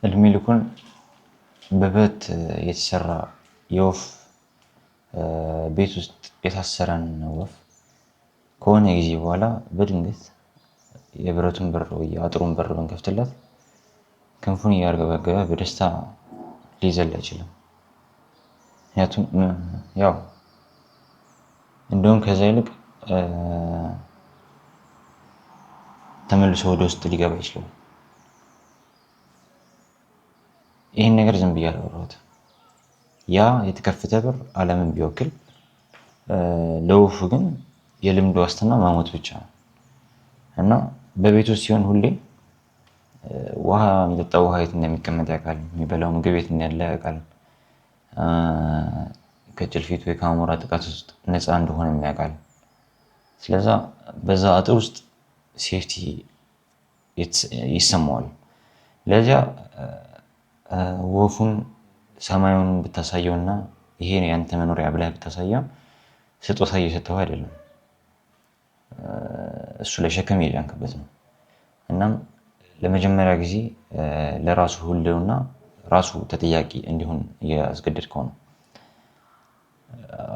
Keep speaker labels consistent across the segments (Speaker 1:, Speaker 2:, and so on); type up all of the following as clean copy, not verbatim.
Speaker 1: እድሜ ልኩን በብረት የተሰራ የወፍ ቤት ውስጥ የታሰረን ወፍ ከሆነ ጊዜ በኋላ በድንገት የብረቱን በር ወይ የአጥሩን በር ብንከፍትለት ክንፉን እያርገበገበ በደስታ ሊዘል አይችልም። ምክንያቱም ያው እንደውም ከዛ ይልቅ ተመልሶ ወደ ውስጥ ሊገባ ይችላል። ይህን ነገር ዝም ብዬ አላወራሁትም። ያ የተከፈተ በር ዓለምን ቢወክል ለወፉ ግን የልምድ ዋስትና መሞት ብቻ ነው። እና በቤቱ ሲሆን ሁሌ ውሃ የሚጠጣው ውሃ የት እንደሚቀመጥ ያውቃል። የሚበላው ምግብ የት እንዳለ ያውቃል። ከጭልፊት ወይ ከአሞራ ጥቃት ውስጥ ነፃ እንደሆነ ያውቃል። ስለዛ በዛ አጥር ውስጥ safety ይሰማዋል። ለዚያ ወፉን ሰማዩን ብታሳየውና ይሄ ነው ያንተ መኖሪያ ብለህ ብታሳየው ስጦታ እየሰጠኸው አይደለም፣ እሱ ላይ ሸክም እየጫንክበት ነው። እናም ለመጀመሪያ ጊዜ ለራሱ ህልውና ራሱ ተጠያቂ እንዲሆን እያስገደድከው ነው።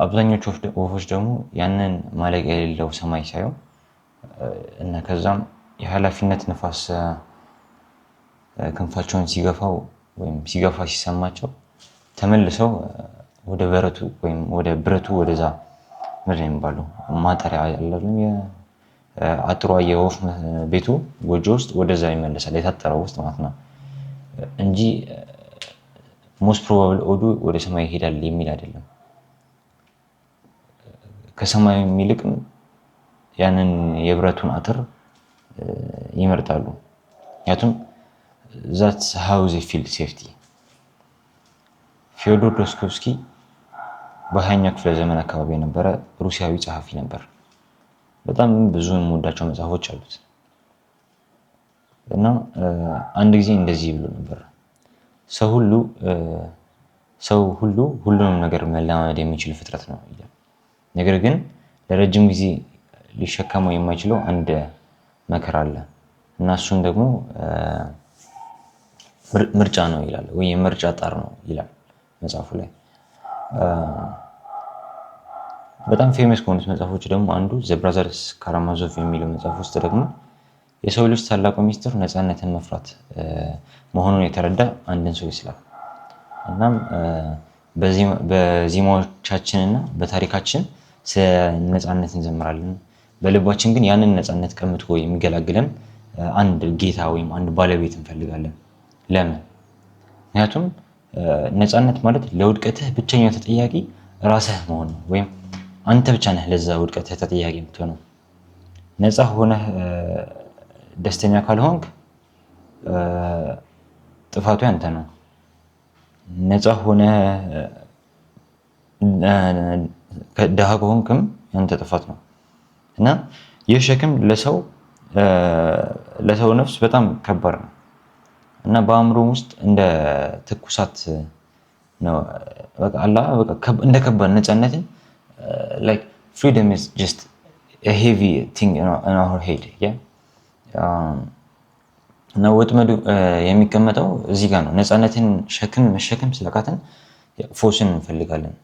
Speaker 1: አብዛኞቹ ወፎች ደግሞ ያንን ማለቂያ የሌለው ሰማይ ሲያዩ እና ከዛም የኃላፊነት ንፋስ ክንፋቸውን ሲገፋው ወይም ሲገፋ ሲሰማቸው ተመልሰው ወደ በረቱ ወይም ወደ ብረቱ ወደዛ ምንድን ነው የሚባለው ማጠሪያ ያለ አጥሯ የወፍ ቤቱ ጎጆ ውስጥ ወደዛ ይመለሳል፣ የታጠረው ውስጥ ማለት ነው እንጂ most probable odd ኡ ወደ ሰማይ ይሄዳል የሚል አይደለም። ከሰማይ የሚልቅም ያንን የብረቱን አጥር ይመርጣሉ። ምክንያቱም that's how they feel safety። ፊዮዶር ዶስቶቭስኪ በ20ኛው ክፍለ ዘመን አካባቢ የነበረ ሩሲያዊ ጸሐፊ ነበር። በጣም ብዙ የምወዳቸው መጽሐፎች አሉት እና አንድ ጊዜ እንደዚህ ብሎ ነበር፣ ሰው ሁሉ ሰው ሁሉ ሁሉንም ነገር መለማመድ የሚችል ፍጥረት ነው ይላል። ነገር ግን ለረጅም ጊዜ ሊሸከመው የማይችለው አንድ መከራ አለ እና እሱም ደግሞ ምርጫ ነው ይላል፣ ወይ የምርጫ ጣር ነው ይላል መጽሐፉ ላይ። በጣም famous ከሆኑት መጽሐፎች ደግሞ አንዱ The Brothers Karamazov የሚለው መጽሐፍ ውስጥ ደግሞ የሰው ልጅ ታላቁ ሚስጥር ነፃነትን መፍራት መሆኑን የተረዳ አንድን ሰው ይስላል። እናም በዜማዎቻችንና በታሪካችን ስለ ነፃነት እንዘምራለን። በልባችን ግን ያንን ነፃነት ቀምቶ የሚገላግለን አንድ ጌታ ወይም አንድ ባለቤት እንፈልጋለን። ለምን? ምክንያቱም ነፃነት ማለት ለውድቀትህ ብቸኛው ተጠያቂ ራስህ መሆን ነው፣ ወይም አንተ ብቻ ነህ ለዛ ውድቀትህ ተጠያቂ የምትሆነው። ነፃ ሆነህ ደስተኛ ካልሆንክ ጥፋቱ ያንተ ነው። ነፃ ሆነህ ድሃ ከሆንክም ያንተ ጥፋት ነው። እና ይህ ሸክም ለሰው ነፍስ በጣም ከባድ ነው እና በአእምሮ ውስጥ እንደ ትኩሳት ነው። በቃ እንደ ከባድ ነፃነትን like freedom is just a heavy thing in our head እና ወጥመዱ የሚቀመጠው እዚህ ጋር ነው። ነፃነትን ሸክም መሸከም ስላቃተን ፈውስን እንፈልጋለን።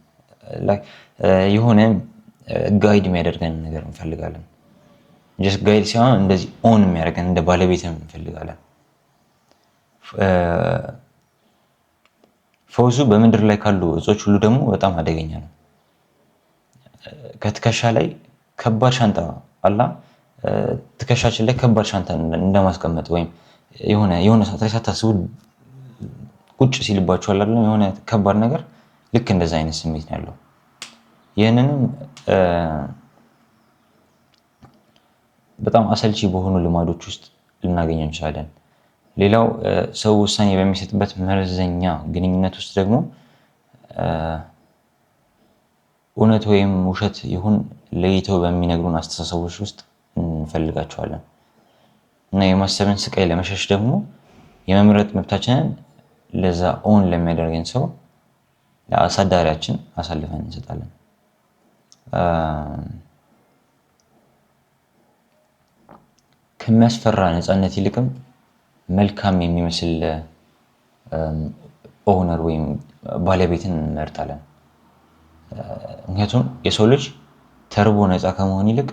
Speaker 1: የሆነ guide የሚያደርገን ነገር እንፈልጋለን። Just guide ሳይሆን እንደዚህ own የሚያደርገን እንደ ባለቤት እንፈልጋለን። ፈውሱ በምድር ላይ ካሉ እጾች ሁሉ ደግሞ በጣም አደገኛ ነው። ከትከሻ ላይ ከባድ ሻንጣ አላ ትከሻችን ላይ ከባድ ሻንጣ እንደማስቀመጥ ወይም የሆነ የሆነ ሰዓት ላይ ሳታስቡ ቁጭ ሲልባችሁ አለ አይደለም የሆነ ከባድ ነገር፣ ልክ እንደዛ አይነት ስሜት ነው ያለው። ይህንንም በጣም አሰልቺ በሆኑ ልማዶች ውስጥ ልናገኘው እንችላለን። ሌላው ሰው ውሳኔ በሚሰጥበት መርዘኛ ግንኙነት ውስጥ ደግሞ እውነት ወይም ውሸት ይሁን ለይተው በሚነግሩን አስተሳሰቦች ውስጥ እንፈልጋቸዋለን። እና የማሰብን ስቃይ ለመሸሽ ደግሞ የመምረጥ መብታችንን ለዛ own ለሚያደርገን ሰው ለአሳዳሪያችን አሳልፈን እንሰጣለን። ከሚያስፈራ ነፃነት ይልቅም መልካም የሚመስል owner ወይም ባለቤትን እንመርጣለን። ምክንያቱም የሰው ልጅ ተርቦ ነፃ ከመሆን ይልቅ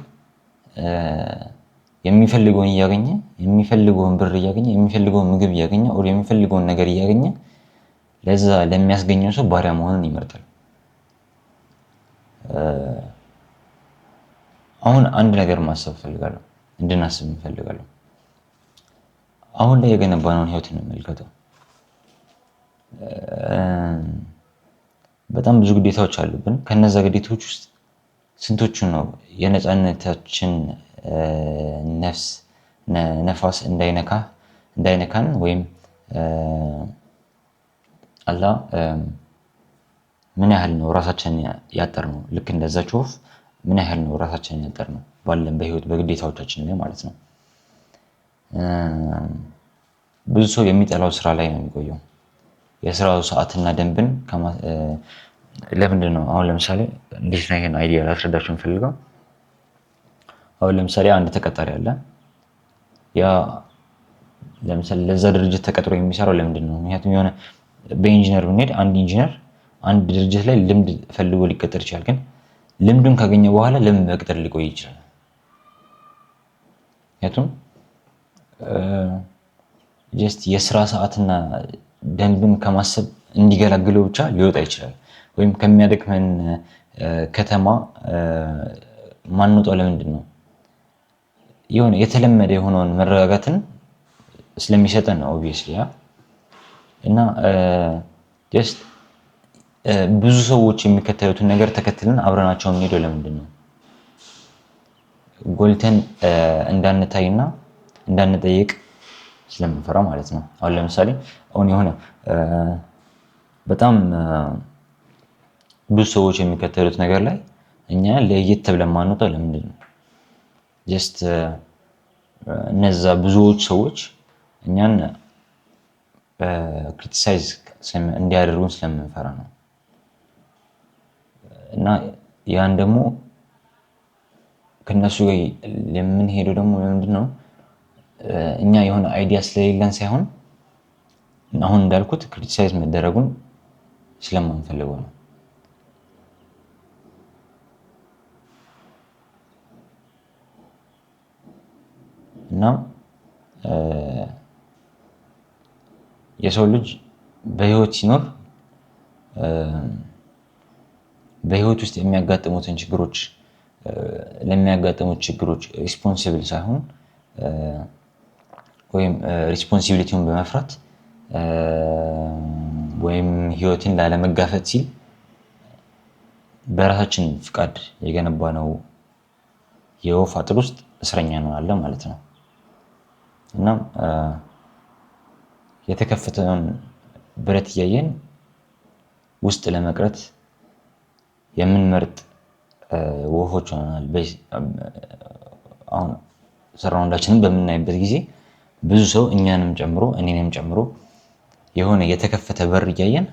Speaker 1: የሚፈልገውን እያገኘ፣ የሚፈልገውን ብር እያገኘ፣ የሚፈልገውን ምግብ እያገኘ or የሚፈልገውን ነገር እያገኘ ለዛ ለሚያስገኘው ሰው ባሪያ መሆንን ይመርጣል። አሁን አንድ ነገር ማሰብ እፈልጋለሁ፣ እንድናስብ እፈልጋለሁ። አሁን ላይ የገነባነውን ህይወት እንመልከተው። በጣም ብዙ ግዴታዎች አሉብን። ከነዛ ግዴታዎች ውስጥ ስንቶቹ ነው የነፃነታችን ነፍስ ነፋስ እንዳይነካን ወይም አላ ምን ያህል ነው ራሳችንን ያጠርነው? ልክ እንደዛች ወፍ ምን ያህል ነው ራሳችንን ያጠርነው ባለን በህይወት በግዴታዎቻችን ላይ ማለት ነው። ብዙ ሰው የሚጠላው ስራ ላይ ነው የሚቆየው። የስራው ሰዓትና ደንብን ለምንድን ነው? አሁን ለምሳሌ እንዴት ነው ይሄን idea ላስረዳችሁ የምፈልገው? አሁን ለምሳሌ አንድ ተቀጣሪ አለ። ያ ለምሳሌ ለዛ ድርጅት ተቀጥሮ የሚሰራው ለምንድን ነው? ምክንያቱም የሆነ በኢንጂነር ብንሄድ አንድ ኢንጂነር አንድ ድርጅት ላይ ልምድ ፈልጎ ሊቀጠር ይችላል። ግን ልምዱን ካገኘ በኋላ ለምን በቅጥር ሊቆይ ይችላል? ምክንያቱም just የስራ ሰዓትና ደንብን ከማሰብ እንዲገላግለው ብቻ ሊወጣ ይችላል። ወይም ከሚያደክመን ከተማ ማንወጣው ለምንድን ነው? የሆነ የተለመደ የሆነውን መረጋጋትን ስለሚሰጠን ነው obviously። እና just ብዙ ሰዎች የሚከተሉትን ነገር ተከትለን አብረናቸው የምንሄደው ለምንድን ነው? ጎልተን እንዳንታይና እንዳንጠይቅ ስለምንፈራ ማለት ነው። አሁን ለምሳሌ አሁን የሆነ በጣም ብዙ ሰዎች የሚከተሉት ነገር ላይ እኛ ለየት ብለን ማንወጣው ለምንድን ነው? Just እነዛ ብዙዎች ሰዎች እኛን criticize እንዲያደርጉን ስለምንፈራ ነው። እና ያን ደግሞ ከነሱ ጋር የምንሄደው ደግሞ ለምንድን ነው? እኛ የሆነ idea ስለሌለን ሳይሆን አሁን እንዳልኩት criticize መደረጉን ስለማንፈልገው ነው። እና የሰው ልጅ በህይወት ሲኖር በህይወት ውስጥ የሚያጋጥሙትን ችግሮች ለሚያጋጥሙት ችግሮች responsible ሳይሆን ወይም responsibility ውን በመፍራት ወይም ህይወትን ላለመጋፈጥ ሲል በራሳችን ፍቃድ የገነባነው የወፍ አጥር ውስጥ እስረኛ እንሆናለን ማለት ነው። እናም የተከፈተውን ብረት እያየን ውስጥ ለመቅረት የምንመርጥ ወፎች ሆነናል። አሁን surround ኣችንን በምናይበት ጊዜ ብዙ ሰው እኛንም ጨምሮ እኔንም ጨምሮ የሆነ የተከፈተ በር እያየን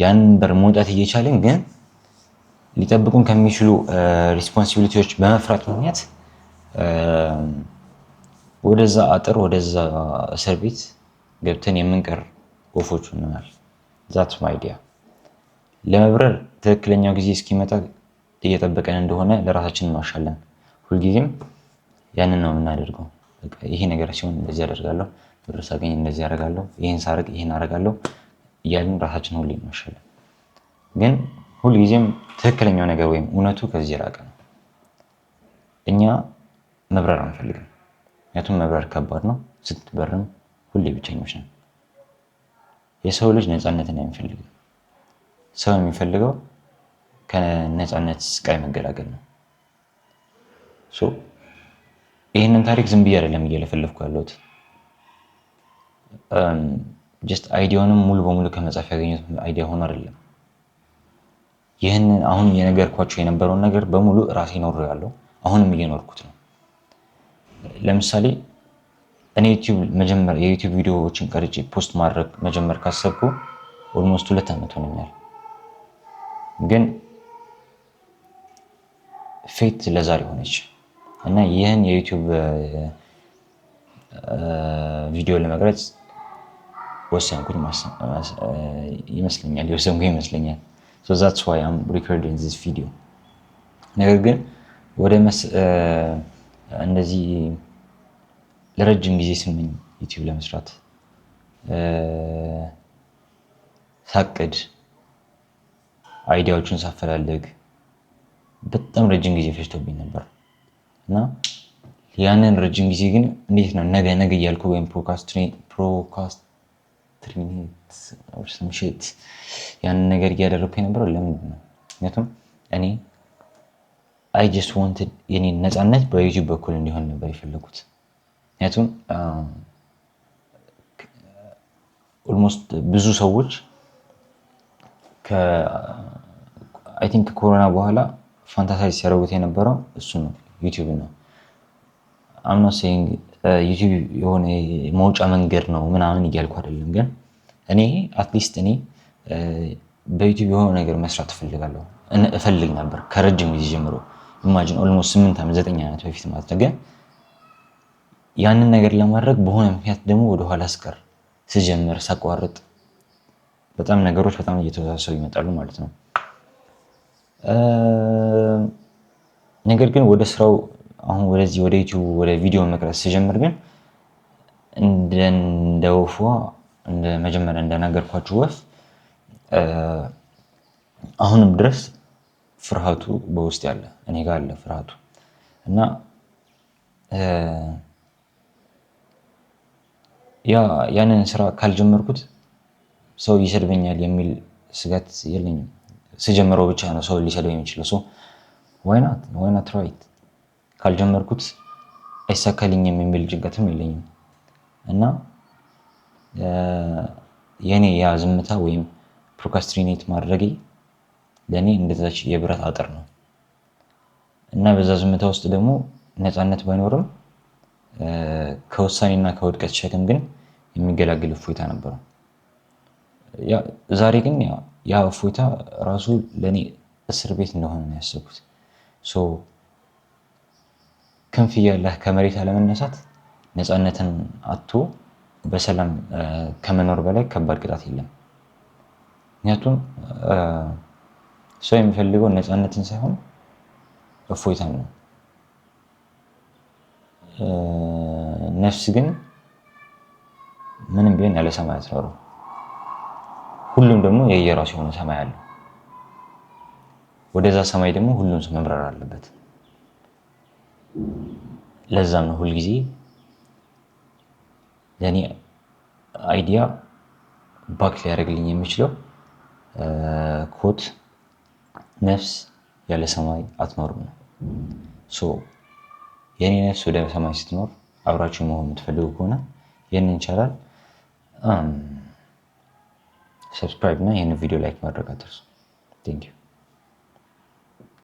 Speaker 1: ያንን በር መውጣት እየቻልን ግን ሊጠብቁን ከሚችሉ responsibility ዎች በመፍራት ምክንያት ወደዛ አጥር ወደዛ እስር ቤት ገብተን የምንቀር ወፎች ሆነናል። That's my idea። ለመብረር ትክክለኛው ጊዜ እስኪመጣ እየጠበቀን እንደሆነ ለራሳችን እንዋሻለን። ሁልጊዜም ያንን ነው የምናደርገው። በቃ ይሄ ነገር ሲሆን እንደዚህ አደርጋለሁ፣ ብር ሳገኝ እንደዚህ አደርጋለሁ፣ ይሄን ሳደርግ ይሄን አደርጋለሁ እያልን ራሳችን ሁሌ እንዋሻለን። ግን ሁልጊዜም ትክክለኛው ነገር ወይም እውነቱ ከዚህ የራቀ ነው። እኛ መብረር አንፈልግም። ምክንያቱም መብረር ከባድ ነው። ስትበርም ሁሌ ብቸኞች ነን። የሰው ልጅ ነፃነትን አይፈልግም። ሰው የሚፈልገው ከነፃነት ስቃይ መገላገል ነው። So ይህንን ታሪክ ዝም ብዬ አይደለም እየለፈለፍኩ ያለሁት። Just idea ውንም ሙሉ በሙሉ ከመጽሐፍ ያገኘሁት idea ሆኖ አይደለም። ይህንን አሁን እየነገርኳቸው የነበረውን ነገር በሙሉ ራሴ ኖሬዋለሁ። አሁንም እየኖርኩት ነው። ለምሳሌ እኔ ዩቲዩብ መጀመር የዩቲዩብ ቪዲዮዎችን ቀርጬ post ማድረግ መጀመር ካሰብኩ almost 2 ዓመት ሆኖኛል። ግን fate ለዛሬ ሆነች እና ይህን የዩቲዩብ ቪዲዮ ለመቅረጽ ወሰንኩኝ ይመስለኛል፣ የወሰንኩኝ ይመስለኛል። So that's why I'm recording this video። ነገር ግን ወደ እንደዚህ ለረጅም ጊዜ ስመኝ፣ YouTube ለመስራት ሳቅድ፣ idea ዎቹን ሳፈላልግ በጣም ረጅም ጊዜ ፈጅቶብኝ ነበር። እና ያንን ረጅም ጊዜ ግን እንዴት ነው ነገ ነገ እያልኩ ወይም procrastinate shit ያንን ነገር እያደረግኩ የነበረው ለምንድን ነው? ምክንያቱም እኔ I just wanted የኔን ነፃነት በ YouTube በኩል እንዲሆን ነበር የፈለኩት። ምክንያቱም almost ብዙ ሰዎች I think ከኮሮና በኋላ fantasize ሲያደርጉት የነበረው እሱ ነው፣ YouTube ነው። I'm not saying YouTube የሆነ መውጫ መንገድ ነው ምናምን እያልኩ አይደለም፣ ግን እኔ at least እኔ በ YouTube የሆነ ነገር መስራት እፈልጋለሁ፣ እፈልግ ነበር ከረጅም ጊዜ ጀምሮ። Imagine almost 8 ዓመት፣ 9 ዓመት በፊት ማለት ነው። ግን ያንን ነገር ለማድረግ በሆነ ምክንያት ደግሞ ወደኋላ ስቀር፣ ስጀምር ሳቋርጥ በጣም ነገሮች በጣም እየተወሳሰቡ ይመጣሉ ማለት ነው። ነገር ግን ወደ ስራው አሁን ወደዚህ ወደ YouTube ወደ ቪዲዮ መቅረጽ ስጀምር ግን እንደ ወፏ፣ እንደ መጀመሪያ እንደነገርኳችሁ ወፍ አሁንም ድረስ ፍርሃቱ በውስጤ አለ፣ እኔ ጋር አለ ፍርሃቱ። እና ያ ያንን ስራ ካልጀመርኩት ሰው ይሰድበኛል የሚል ስጋት የለኝም። ስጀምረው ብቻ ነው ሰው ሊሰድበኝ የሚችለው። So why not, why not try it? ካልጀመርኩት አይሳካልኝም የሚል ጭንቀትም የለኝም። እና የኔ ያ ዝምታ ወይም procrastinate ማድረጌ ለእኔ እንደዛች የብረት አጥር ነው። እና በዛ ዝምታ ውስጥ ደግሞ ነፃነት ባይኖርም ከውሳኔና ከውድቀት ሸክም ግን የሚገላግል እፎይታ ነበረው። ዛሬ ግን ያ እፎይታ ራሱ ለእኔ እስር ቤት እንደሆነ ነው ያሰብኩት። So ክንፍ እያለህ ከመሬት አለመነሳት ነፃነትን አጥቶ በሰላም ከመኖር በላይ ከባድ ቅጣት የለም። ምክንያቱም ሰው የሚፈልገው ነፃነትን ሳይሆን እፎይታን ነው። ነፍስ ግን ምንም ቢሆን ያለ ሰማይ አትኖርም። ሁሉም ደግሞ የየራሱ የሆነ ሰማይ አለው። ወደዛ ሰማይ ደግሞ ሁሉም ሰው መብረር አለበት። ለዛም ነው ሁልጊዜ ለእኔ idea back ሊያደርግልኝ የሚችለው quote "ነፍስ ያለ ሰማይ አትኖርም" ነው። So የእኔ ነፍስ ወደ ሰማይ ስትኖር አብራችሁ መሆን የምትፈልጉ ከሆነ ይህንን channel subscribe እና ይህንን ቪዲዮ like ማድረግ አትርሱ። Thank you.